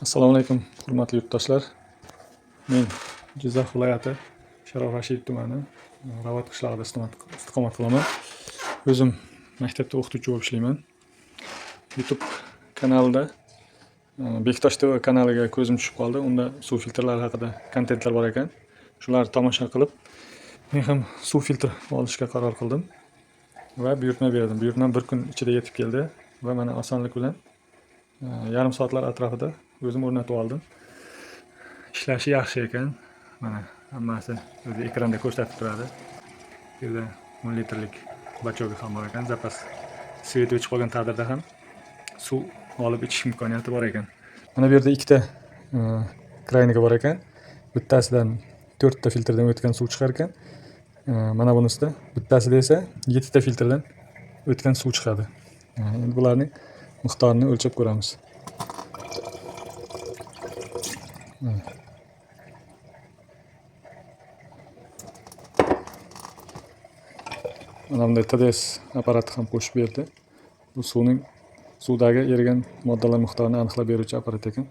Assalomu alaykum, hurmatli yurtdoshlar. Men Jizzax viloyati Sharof Rashidov tumani Ravat qishlog'ida istiqomat qilaman. O'zim maktabda o'qituvchi bo'lib ishlayman. YouTube kanalida Bektosh TV kanaliga ko'zim tushib qoldi. Unda suv filtrlari haqida kontentlar bor ekan. Shularni tomosha qilib, men ham suv filtr olishga qaror qildim va buyurtma berdim. Buyurtma bir kun ichida yetib keldi va mana osonlik bilan yarim soatlar atrofida o'zim o'rnatib oldim. Ishlashi yaxshi ekan. Mana hammasi o'zi ekranda ko'rsatib turadi. Bu yerda 10 litrlik bachogi ham bor ekan. Zapas svet o'chib qolgan taqdirda ham suv olib ichish imkoniyati bor ekan. Mana bu yerda ikkita kraynigi bor ekan. Bittasidan 4 ta filtrdan o'tgan suv chiqar ekan. Mana bunisida bittasida esa 7 ta filtrdan o'tgan suv chiqadi. Endi bularning miqdorini o'lchab ko'ramiz. Mana bunday TDS apparati ham qo'shib berdi. Bu suvdagi erigan moddalar miqdorini aniqlab beruvchi apparat ekan.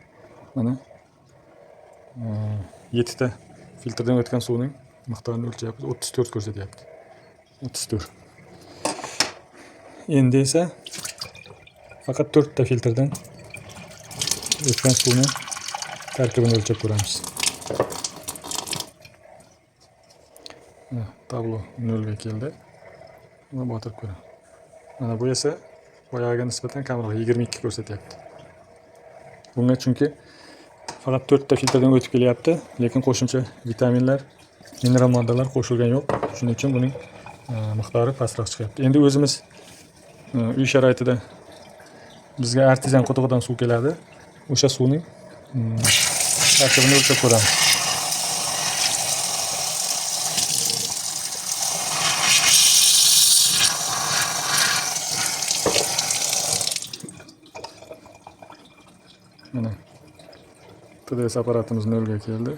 Mana 7 ta filtrdan o'tgan suvning miqdorini o'lchayapmiz. 34 ko'rsatyapti. 34. Endi esa faqat 4 ta filtrdan o'tgan suvni tarkibini o'lchab ko'ramiz. Mana tablo nolga keldi. Buni botirib ko'raman. Mana bu esa boyagiga nisbatan kamroq 22 ko'rsatyapti. Bunga chunki faqat 4 ta filtrdan o'tib kelyapti, lekin qo'shimcha vitaminlar, mineral moddalar qo'shilgan yo'q. Shuning uchun buning miqdori pastroq chiqyapti. Endi o'zimiz uy sharoitida bizga artezian qudug'idan suv keladi. O'sha suvning tarkibini o'lchab ko'ramiz. Mana TDS apparatimiz nolga keldi.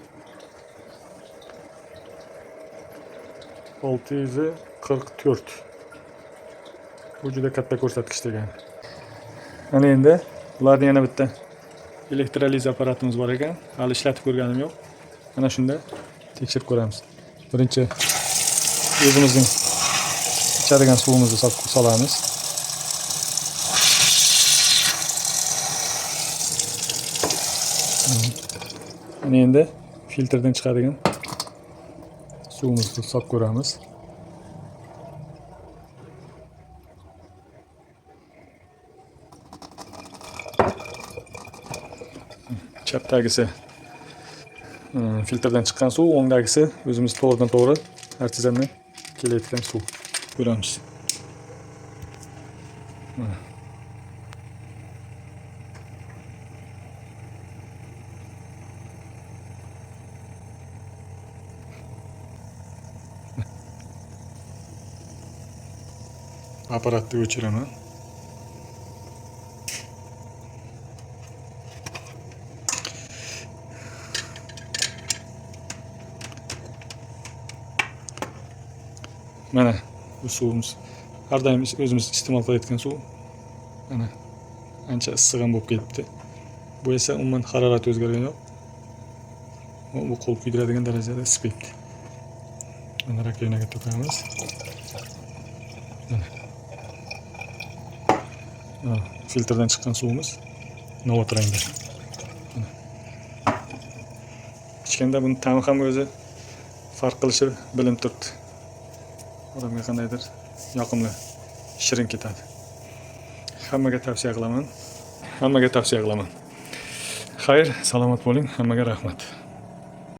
644. Bu juda katta ko'rsatkich degani. Mana endi bularning yana bitta elektroliz apparatimiz bor ekan. Hali ishlatib ko'rganim yo'q. Mana shunda tekshirib ko'ramiz. Birinchi o'zimizning ichadigan suvimizni solamiz. Mana endi filtrdan chiqadigan suvimizni solib ko'ramiz. Chapdagisi filtrdan chiqqan suv, o'ngdagisi o'zimiz to'g'ridan to'g'ri artezandan kelayotgan suv. Ko'ramiz. Mana. Apparatni o'chiraman. Mana bu suvimiz har doim o'zimiz iste'mol qilayotgan suv. Mana ancha issiq ham bo'lib ketdi. Bu esa umuman harorati o'zgargani yo'q. Bu qo'l kuydiradigan darajada isib ketdi. Mana rakovinaga to'kamiz. Mana. Mana filtrdan chiqqan suvimiz novot rangda. Mana. Ichganda buni ta'mi ham o'zi farq qilishi bilinib turibdi. Odamga qandaydir yoqimli, shirin ketadi. Hammaga tavsiya qilaman. Hammaga tavsiya qilaman. Xayr, salomat bo'ling. Hammaga rahmat.